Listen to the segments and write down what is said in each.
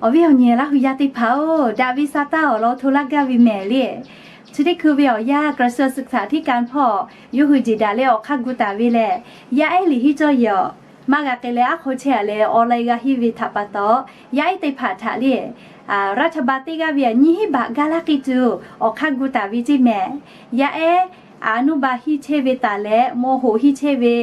Awˬ viˉ awˬ nyi Laˇ hu yaˇ teˇ hpaˍ-oˬ, daꞈ ve sa taˇ awˬ lawn hto laˇ gaˇ ve mehˍ le. Chi teˇ hkui ve awˬ yanˇ กระทรวงศึกษาธิการ hpawˇ yawˇ hui jeˬ daꞈ leh awˬ hk'aˇ gu taˍ ve lehˬ, yaˇ ehˉ liꞈ henˇ cawˇ yehˬ maˇ g'a k'ai leh aˉ hk'aw chehˇ-a leh online g'a henˇ ve htaꞈ pa taw, yaˇ ehˉ teˇ hpaˍ htaꞈ le รัฐบาล teˇ g'aˇ ve aꞈ nyiˇ hinˉ baꞈ ga laˇ k'ai tuˬ awˬ hk'aˇ gu taˍ ve ceˇ mehˍ. Yaˇ ehˉ อนุบาล henˇ chehˇ ve taˍ leh ม.หก henˇ chehˇ ve,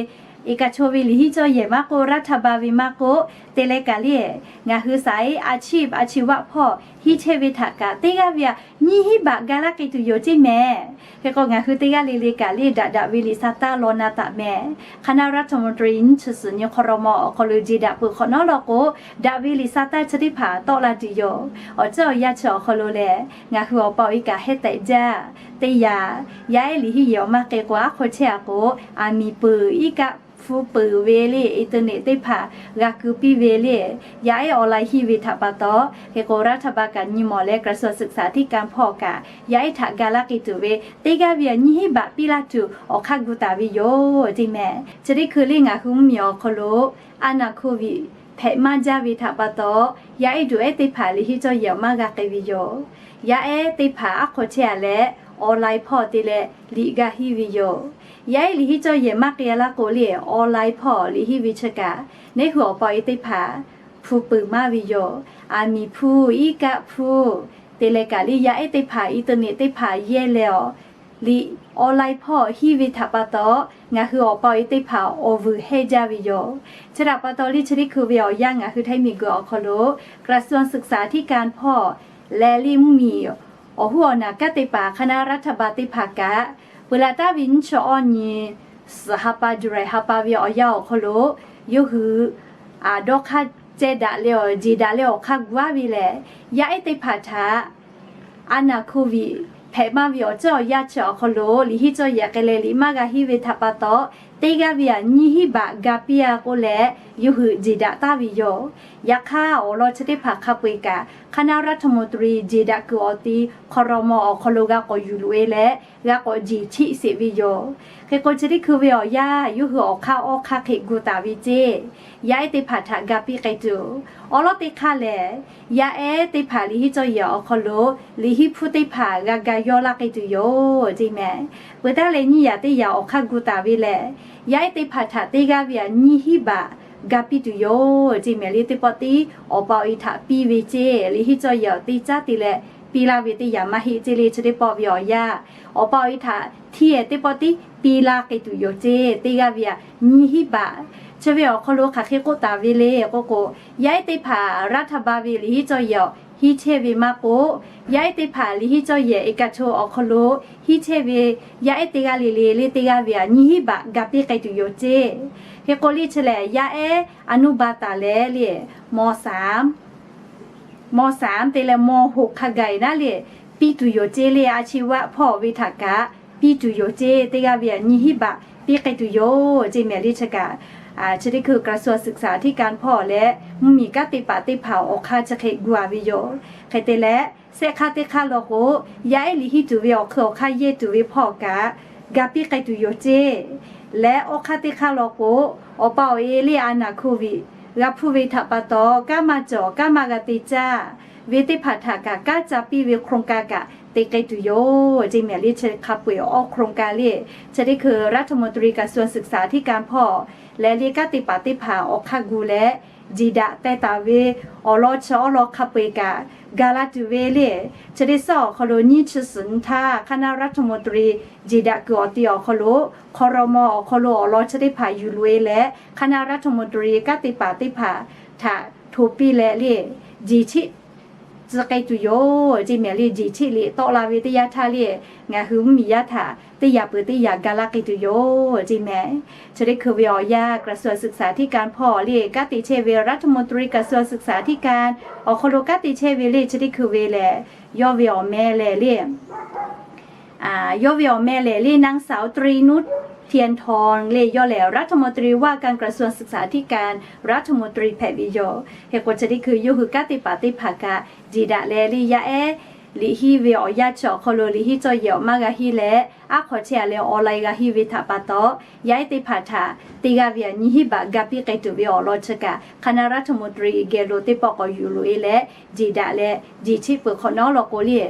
เอกชน ve liꞈ henˇ cawˇ yehˬ maˇ k'oˆ, รัฐบาล ve maˇ k'oˆ, te leh kaꞈ le ngaˬ hui สายอาชีพ อาชีวะ hpawˇ henˇ chehˇ ve htaꞈ kaꞈ teˇ g'aˇ ve aꞈ nyiˇ hinˉ baꞈ ga laˇ k'ai tuˬ yoˬ ceˇ mehˍ. Hk'e k'o ngaˬ hui teˇ g'aˇ le le kaꞈ le daꞈ daꞈ ve liꞈ sa taˇ law na taˍ mehˍ. คณะรัฐมนตรี nyiˇ chi suhˍ nyi ครม. awˬ hk'aw lo jeˬ daꞈ peuˬ hk'awꞈ nawˉ law k'o, daꞈ ve liꞈ sa taˇ chi teˇ hpaˍ tawˆ la tuˬ yoˬ. Awˬ ceuˬ awˬ yanˇ chi awˬ hk'aw lo lehˬ, ngaˬ hui awˬ pa awˬ e kaꞈ hehˉ tehꞈ jaˇ. Teˇ yanˇ, yaˇ ehˉ liꞈ henˇ yehˬ awˬ maˇ k'ai k'o, aˉ hk'aw chehˇ-a k'o, aˬ miˍ peuˬ iˉ kaˆ hpu peuˬ ve le, internet teˇ hpaˍ g'a keu piˇ ve le. Yaˇ ehˉ online henˇ ve htaꞈ pa taw, hk'e k'o รัฐบาล kaꞈ nyi mawˬ leh กระทรวงศึกษาธิการ hpawˇ kaꞈ yaˇ ehˉ htaꞈ ga laˇ k'ai tuˬ ve teˇ g'aˇ ve aꞈ nyiˇ hinˉ baꞈ piˇ laˇ tuˬ awˬ hk'aˇ gu taˍ ve yoˬ ceˇ mehˍ. Chi teˇ hkui le ngaˬ hui mvuhˇmiˬ awˬ hk'aw lo อาณาโควิด hpehꞈ maˇ jaˇ ve htaꞈ pa taw, yaˇ ehˉ duˬ ehˉ teˇ hpaˍ liꞈ henˇ cawˇ yehˬ awˬ maˇ g'a k'ai ve yoˬ. Yaˇ ehˉ teˇ hpaˍ aˉ hk'aw chehˇ-a leh online hpawˇ te leh liꞈ g'a henˇ ve yoˬ. Yaˇ ehˉ liꞈ henˇ cawˇ yehˬ maˇ k'ai-a laˇ k'o le, online hpawˇ liꞈ henˇ ve chi kaꞈ, neˉ hui awˬ pa awˬ e teˇ hpaˍ hpu peuˬ maˇ ve yoˬ. Aˬ miˍ hpu, iˉ kaˆ hpu, te leh kaꞈ le yaˇ ehˉ teˇ hpaˍ internet teˇ hpaˍ yehˇ leh awˬ liꞈ online hpawˇ henˇ ve htaꞈ pa taw, ngaˬ hui awˬ pa awˬ e teˇ hpaˍ awˬ vuiˬ hehˇ jaˇ ve yoˬ. Chi htaꞈ pa taw le chi teˇ hkui ve awˬ yanˇ ngaˬ hui htaiˇ miˬguiˬ awˬ hk'aw lo กระทรวงศึกษาธิการ hpawˇ leh le mvuhˇmiˬ awˬ huˉ awˬ naˬ kanˉ te paˍ คณะรัฐบาล teˇ hpaˍ kaꞈ, peuˬ laˬ taˍ ve nyiˇ chi awˇ nyi suhˍ ha pa July ha pa ve awˬ yanˇ awˬ hk'aw lo, yawˇ hui aꞈ dawˇ hk'aˇ ceh daꞈ leh awˬ jeˬ daꞈ leh awˬ hk'aˇ gu-a ve lehˬ, yaˇ ehˉ teˇ hpaˍ htaꞈ อาณาโควิด hpehꞈ maˇ ve awˬ ceuˬ awˬ yanˇ chi awˬ hk'aw lo liꞈ henˇ cawˇ yehˬ k'ai leh liꞈ maˇ g'a henˇ ve htaꞈ pa taw, teˇ g'aˇ ve aꞈ nyiˇ hinˉ baꞈ ga piˇ-a k'oˆ leh, yawˇ hui jeˬ daꞈ taˍ ve yoˬ. Yaꞈ hk'aˇ awˬ lawn chi teˇ hpaˍ hk'a peu-eˬ kaꞈ คณะรัฐมนตรี jeˬ daꞈ kuiˬ awˬ ti ครม. awˬ hk'aw lo g'a k'awꞈ yuˬ loꞈ-e leh g'a k'awꞈ jeˬ chiˆ sheˍ ve yoˬ. Hk'e k'o chi teˇ hkui ve awˬ yanˇ yawˇ hui awˬ hk'aˇ awˬ hk'aˇ hk'e gu taˍ ve ceˇ, yaˇ ehˉ teˇ hpaˍ htaꞈ ga piˇ k'ai tuˬ. Awˬ lawn teˇ hk'aˇ lehˬ, yaˇ ehˉ teˇ hpaˍ liꞈ henˇ cawˇ yehˬ awˬ hk'aw lo liꞈ henˇ hpu teˇ hpaˍ g'a ga yawˇ laˇ k'ai tuˬ yoˬ ceˇ mehˍ. Peuˬ taˍ leh nyiˇ yaꞈ teˇ yaꞈ awˬ hk'aˇ gu taˍ ve lehˬ, yaˇ ehˉ teˇ hpaˍ htaꞈ teˇ g'aˇ ve aꞈ nyiˇ hinˉ baꞈ ga piˇ tuˬ yoˬ ceˇ mehˍ le. Teˇ pawˆ tiˉ awˬ pa awˬ e htaꞈ piˇ ve ceˇ, liꞈ henˇ cawˇ yehˬ awˬ te caˉ te leh piˇ laˇ ve teˇ yaꞈ maˇ heˆ ceˇ le. Chi teˇ pawˆ ve awˬ yanˇ, awˬ pa awˬ e htaꞈ hteˇ-e teˇ pawˆ tiˉ piˇ laˇ k'ai tuˬ yoˬ ceˇ, teˇ g'aˇ ve aꞈ nyiˇ hinˉ baꞈ. Chi ve awˬ hk'aw lo hk'aˬ hk'e k'oˆ taˍ ve le k'oˆ k'o, yaˇ ehˉ teˇ hpaˍ รัฐบาล ve liꞈ henˇ cawˇ yehˬ henˇ chehˇ ve maˇ k'oˆ, yaˇ ehˉ teˇ hpaˍ liꞈ henˇ cawˇ yehˬ เอกชน awˬ hk'aw lo henˇ chehˇ ve yaˇ ehˉ teˇ g'aˇ le le le teˇ g'aˇ ve aꞈ nyiˇ hinˉ baꞈ ga piˇ k'ai tuˬ yoˬ ceˇ. Hk'e k'o le chi lehˬ yaˇ ehˉ อนุบาล taˍ leh le ม.สาม ม.สาม te leh ม.หก hk'a gaˬ-e naˉ le piˇ tuˬ yoˬ ceˇ le. อาชีวะ hpawˇ ve htaꞈ kaꞈ piˇ tuˬ yoˬ ceˇ, teˇ g'aˇ ve aꞈ nyiˇ hinˉ baꞈ piˇ k'ai tuˬ yoˬ ceˇ mehˍ le. Chi kaꞈ chi teˇ hkui กระทรวงศึกษาธิการ hpawˇ leh mvuhˇmiˬ kanˉ te paˍ teˇ hpaˍ awˬ hk'aˇ chi hk'e gu-a ve yoˬ. Hk'e te leh, shehˆ hk'aˇ teˇ hk'aˇ law k'o, yaˇ ehˉ liꞈ henˇ tuˬ ve awˬ hk'eun awˬ hk'aˇ yehˇ tuˬ ve hpawˇ kaꞈ ga piˇ k'ai tuˬ yoˬ ceˇ. Leh awˬ hk'aˇ teˇ hk'aˇ law k'o, awˬ pa awˬ e le อาณาโควิด g'a hpuˇ ve htaꞈ pa taw, kanˉ maˇ cawˬ kanˉ maˇ g'a te caˇ ve teˇ hpaˍ htaꞈ kaꞈ kanˉ ca piˇ ve โครงการ kaꞈ te k'ai tuˬ yoˬ ceˇ mehˍ le. Chi hk'a peu-eˬ awˬ โครงการ le, chi teˇ hkui รัฐมนตรี กระทรวงศึกษาธิการ hpawˇ leh le kanˉ te paˍ teˇ hpaˍ awˬ hk'aˇ gu leh jeˬ daꞈ teh taˍ ve awˬ lawn chi awˬ lawn hk'a peu-eˬ kaꞈ ga la tuˬ ve le. Chi teˇ suhˉ awˬ hk'aw lo nyiˇ chi suhˍ nyi htaˇ คณะรัฐมนตรี jeˬ daꞈ kuiˬ awˬ ti awˬ hk'aw lo ครม. awˬ hk'aw lo awˬ lawn chi teˇ hpaˍ yuˬ loꞈ-e leh คณะรัฐมนตรี kanˉ te paˍ teˇ hpaˍ htaꞈ hto piˇ leh le jeˬ chiˆ tcuh k'ai tuˬ yoˬ ceˇ mehˍ le. Jeˬ chiˆ liꞈ tawˆ la ve teˇ yanˇ htaˇ le ngaˬ hui mvuhˇmiˬ yaˇ htaꞈ teˇ yaꞈ peuˬ teˇ yaꞈ ga laˇ k'ai tuˬ yoˬ ceˇ mehˍ. Chi teˇ hkui ve awˬ yanˇ กระทรวงศึกษาธิการ hpawˇ le kanˉ te chehˇ ve รัฐมนตรี กระทรวงศึกษาธิการ awˬ hk'aw lo kanˉ te chehˇ ve le chi teˇ hkui ve lehˬ, yawˇ ve awˬ meh lehˬ le yawˇ ve awˬ meh lehˬ le นางสาว ตรีนุช เทียนทอง le, yawˇ lehˬ รัฐมนตรีว่าการกระทรวงศึกษาธิการ รัฐมนตรี hpehꞈ ve yoˬ. Hk'e k'o chi teˇ hkui yawˇ hui kanˉ te paˍ teˇ hpaˍ kaꞈ jeˬ daꞈ leh le yaˇ ehˉ Liꞈ henˇ ve awˬ yanˇ chi awˬ hk'aw lo liꞈ henˇ cawˇ yehˬ awˬ maˇ g'a henˇ leh, aˉ hk'aw chehˇ a leh awˬ lai g'a henˇ ve htaꞈ pa taw, yaˇ ehˉ teˇ hpaˍ htaꞈ teˇ g'aˇ ve aꞈ nyiˇ hinˉ baꞈ ga piˇ k'ai tuˬ ve awˬ lawn chi kaꞈ คณะรัฐมนตรี geh lo teˇ pawˆ k'awꞈ yuˬ loꞈ e leh, jeˬ daꞈ leh jeˬ cheˆ peuˬ hk'awꞈ nawˉ law k'o le,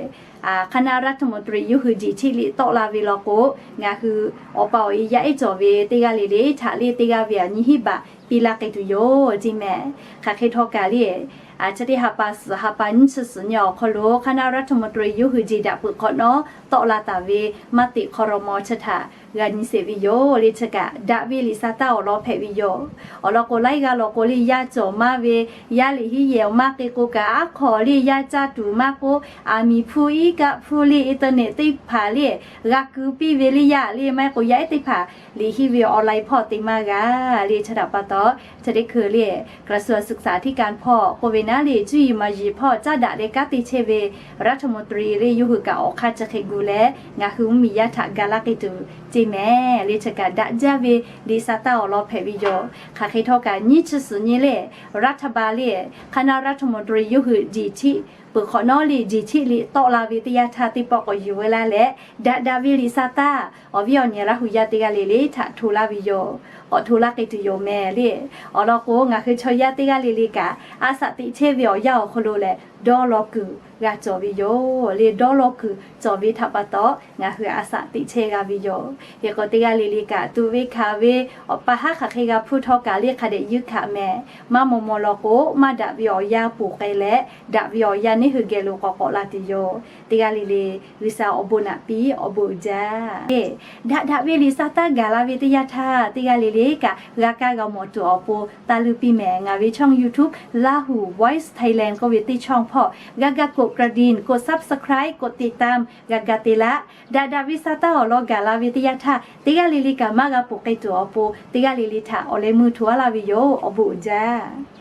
คณะรัฐมนตรี yawˇ hui jeˬ cheˆ liꞈ tawˆ la ve law k'o, ngaˬ hui awˬ pa awˬ e yaˇ ehˉ cawˬ ve teˇ g'aˇ le le htaꞈ le teˇ g'aˇ ve aꞈ nyiˇ hinˉ baꞈ piˇ laˇ k'ai tuˬ yoˬ ceˇ mehˍ. Hk'aˬ hk'e htawˇ kaꞈ le, a chi teˇ ha pa suhˍ ha pa nyiˇ chi suhˍ nyi awˬ hk'aw lo คณะรัฐมนตรี yawˇ hui jeˬ daꞈ peuˬ hk'awꞈ nawˉ tawˆ la taˍ ve มติครม. chi htaꞈ g'a nyi sheˍ ve yoˬ le. Chi kaꞈ daꞈ ve liꞈ sa taˇ awˬ lawn hpehꞈ ve yoˬ. Awˬ lawn k'o, laiˉ g'aˇ law k'o le yaˇ cawˬ maˇ ve, yaˇ liꞈ henˇ yehˬ awˬ maˇ k'e k'o kaꞈ, aˉ hk'aw le yaˇ caˇ tuˬ maˇ k'oˆ, aˬ miˍ hpu iˉ kaˆ hpu le internet teˇ hpaˍ le g'a ku piˇ ve le yaˇ le, maˇ heˆ k'o yaˇ ehˉ teˇ hpaˍ liꞈ henˇ ve awˬ lai hpawˇ te maˇ g'a le. Chi htaꞈ pa taw, chi teˇ hkui le กระทรวงศึกษาธิการ hpawˇ k'oˆ ve naˉ le, cuˇ yiˍ maˍ yiˍ hpawˇ caˉ daꞈ leh kanˉ te chehˇ ve รัฐมนตรี le yawˇ hui kaꞈ awˬ hk'aˇ chi hk'e gu leh ngaˬ hui mvuhˇmiˬ yaˇ htaꞈ ga laˇ k'ai tuˬ ceˇ mehˍ le. Chi kaꞈ daꞈ jaˇ ve liꞈ sa taˇ awˬ lawn hpehꞈ ve yoˬ. Hk'aˬ hk'e htawˇ kaꞈ nyiˇ chi suhˍ nyi le, รัฐบาล le คณะรัฐมนตรี yawˇ hui jeˬ cheˆ peuˬ hk'awꞈ nawˉ le jeˬ cheˆ liꞈ tawˆ la ve teˇ yanˇ htaˇ teˇ pawˆ k'awꞈ yuˬ ve laˇ leh, daꞈ daꞈ ve liꞈ sa taˇ awˬ viˉ awˬ nyi Laˇ hu yaˇ teˇ g'aˇ le le htaꞈ hto laˇ ve yoˬ. K'awꞈ hto laˇ k'ai tuˬ yoˬ mehˍ le. Awˬ lawn k'o, ngaˬ hui chaw yaˇ teˇ g'aˇ le le kaꞈ a shaꞈ teꞈ chehˇ ve awˬ yanˇ awˬ hk'aw lo lehˬ, dawˇ law kuiˬ g'a cawˬ ve yoˬ le. Dawˇ law kuiˬ cawˬ ve htaꞈ pa taw ngaˬ hui a shaꞈ teꞈ chehˇ g'a ve yoˬ. Hk'e k'o, teˇ g'aˇ le le kaꞈ tuꞈ ve hkanˍ ve awˬ pa haˉ hk'aˬ hk'e g'a hpuˇ htawˇ kaꞈ le hk'a dehꞈ yuˇ hkanˍ mehˍ. Maˇ maw maw law k'o, maˇ daꞈ ve awˬ yanˇ ponˬ k'ai leh, daꞈ ve awˬ yanˇ neˇ hui geh lo k'awꞈ k'awꞈ la tuˬ yoˬ. Teˇ g'aˇ le le G'uiˬsha awˬ bon naꞈ piˇ awˬ bon uiˍ jaˇ. Daꞈ daꞈ ve liꞈ sa taˇ gaˬ la ve teˇ yanˇ htaˇ, teˇ g'aˇ le le kaꞈ g'a kaˇ g'a mawˬ tuˬ awˬ pon taˇ luˇ piˇ mehˍ. Ngaˬ ve ช่อง YouTube Lahu Voice Thailand k'oˆ ve teˇ ช่อง hpawˇ g'a ga กดกระดิ่ง กด subscribe กดติดตาม g'a ga te laˇ. Daꞈ daꞈ ve sa taˇ awˬ lawn gaˬ la ve teˇ yanˇ htaˇ, teˇ g'aˇ le le kaꞈ maˇ g'a ponˬ k'ai tuˬ awˬ pon, teˇ g'aˇ le le htaꞈ awˬ leh meuˇ hto aˉ laˇ ve yoˬ. Awˬ bon uiˍ jaˇ.